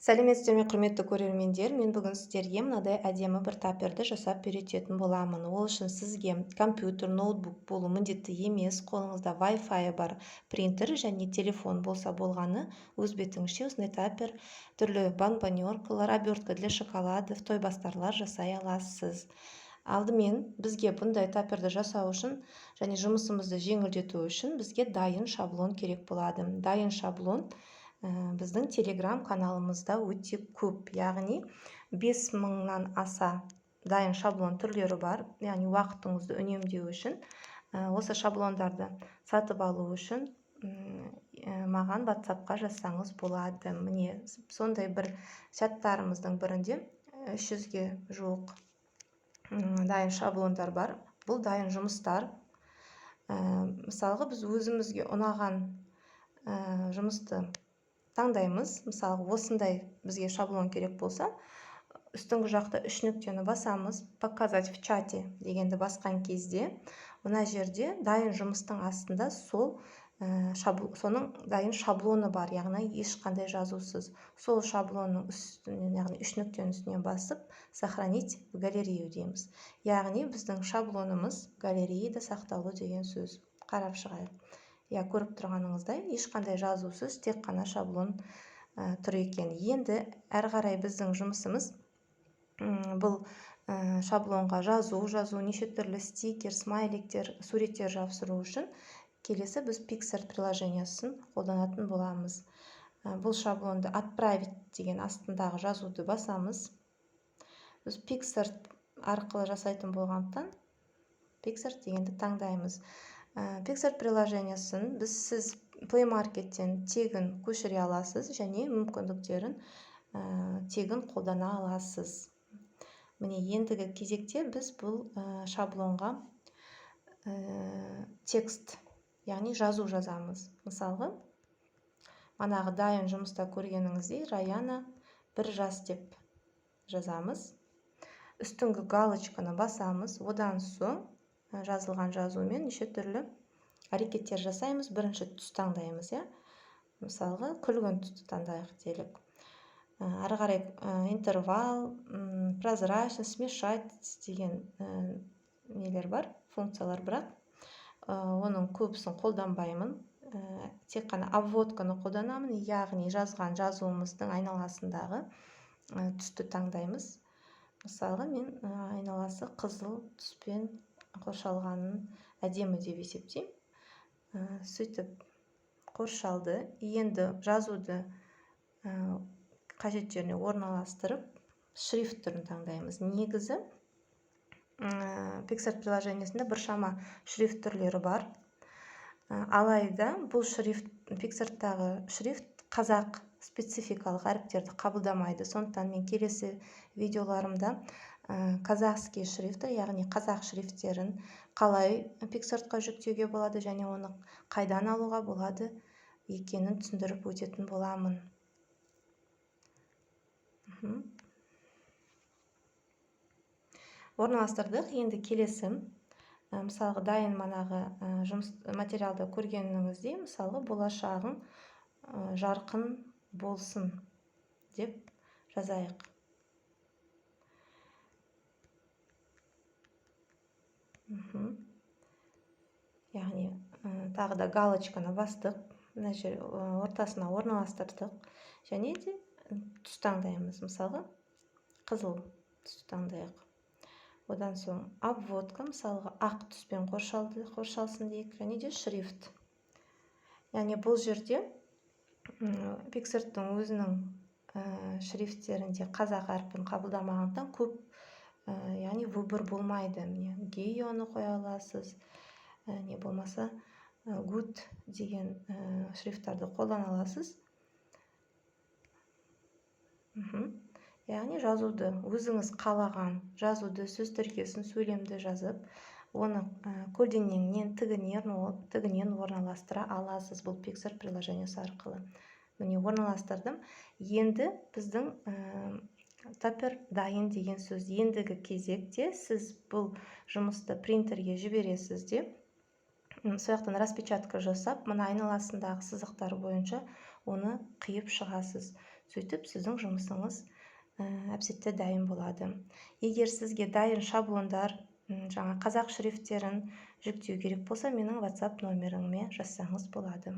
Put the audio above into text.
Сәлеметсіздер ме, құрметті көрермендер! Мен бүгін сіздерге мынадай әдемі бір таперді жасап үйрететін боламын. Ол үшін сізге компьютер, ноутбук болу міндетті емес. Қолыңызда Wi-Fi бар принтер және телефон болса болғаны, өз бетіңізше осындай тапер, түрлі бонбоньеркалар, обертка для шоколадов, тойбастарлар жасай аласыз. Алдымен бізге бұндай таперді жасау үшін және жұмысымызды жеңілдету үшін бізге дайын шаблон керек болады. Дайын шаблон біздің телеграм каналымызда өте көп, яғни 5000-нан аса дайын шаблон түрлері бар. Яғни уақытыңызды үнемдеу үшін, осы шаблондарды сатып алу үшін маған WhatsAppқа жазсаңыз болады. Міне, сондай бір чаттарымыздың бірінде 300-ге жуық дайын шаблондар бар. Бұл дайын жұмыстар. Мысалға, біз өзімізге ұнаған жұмысты таңдаймыз. Мысалы, осындай бізге шаблон керек болса, үстіңгі жақта үш нүктені басамыз, «Показать в чате» дегенді басқан кезде мына жерде дайын жұмыстың астында сол соның дайын шаблоны бар, яғни ешқандай жазусыз. Сол шаблонның үстінен, яғни үш нүктенің үстінен басып, «Сохранить в галерею» дейміз. Яғни біздің шаблонымыз галереяда сақтаулы деген сөз. Қарап шығайық. Иә, көріп тұрғаныңыздай, ешқандай жазусыз, тек қана шаблон тұр екен. Енді әрі қарай біздің жұмысымыз бұл шаблонға жазу жазу, неше түрлі стикер, смайликтер, суреттер жапсыру үшін келесі біз PicsArt приложениесін қолданатын боламыз. Бұл шаблонды «Отправить» деген астындағы жазуды басамыз. Біз PicsArt арқылы жасайтын болғандықтан, PicsArt дегенді таңдаймыз. PicsArt приложениесін сіз Play Marketтен тегін көшіре аласыз және мүмкіндіктерін тегін қолдана аласыз. Міне, ендігі кезекте біз бұл шаблонға текст, яғни жазу жазамыз. Мысалға, манағы дайын жұмыста көргеніңіздей, «Раяна 1 жас» деп жазамыз. Үстіңгі галочканы басамыз. Одан соң жазылған жазумен неше түрлі әрекеттер жасаймыз. Бірінші түс таңдаймыз, иә, мысалға, күлгін түсті таңдайық делік. Ары қарай интервал, прозрачность, смешать деген нелер бар, функциялар, бірақ оның көбісін қолданбаймын. Тек қана обводканы қолданамын, яғни жазған жазуымыздың айналасындағы түсті таңдаймыз. Мысалға, мен айналасы қызыл түспен қоршалғанын әдемі деп есептеймін. Сөйтіп қоршалды. Енді жазуды қажет жеріне орналастырып, шрифт түрін таңдаймыз. Негізі PicsArt приложениесінде біршама шрифт түрлері бар. Алайда бұл шрифт, PicsArттағы шрифт қазақ спецификалық әріптерді қабылдамайды. Сондықтан мен келесі видеоларымда казахский шрифті, яғни қазақ шрифттерін қалай PicsArtқа жүктеуге болады және оны қайдан алуға болады екенін түсіндіріп өтетін боламын. Орналастырдық. Енді келесі, мысалға, дайын манағы жұмыс материалды көргеніңіздей, мысалға, «Болашағың жарқын болсын» деп жазайық. Яғни тағы да галочканы бастық, мына жер ортасына орналастырдық және де түс таңдаймыз. Мысалға, қызыл түсті таңдайық. Одан соң обводка, мысалға, ақ түспен қоршалды, қоршалсын дейік, және де шрифт. Яғни бұл жерде PicsArттың өзінің шрифттерінде қазақ әрпін қабылдамағандықтан көп, яғни выбор болмайды. Міне, Геоны қоя аласыз, не болмаса Good деген шрифттарды қолдана аласыз. Яғни жазуды, өзіңіз қалаған жазуды, сөз тіркесін, сөйлемді жазып, оны көлденеңнен, тігінен орналастыра аласыз бұл PicsArt приложениесі арқылы. Міне, орналастырдым. Енді біздің тапер дайын деген сөз. Ендігі кезекте сіз бұл жұмысты принтерге жібересіз де, сол жақтан распечатка жасап, мына айналасындағы сызықтар бойынша оны қиып шығасыз. Сөйтіп, сіздің жұмысыңыз әп-сәтте дайын болады. Егер сізге дайын шаблондар, жаңа қазақ шрифттерін жүктеу керек болса, менің WhatsApp номеріме жазсаңыз болады.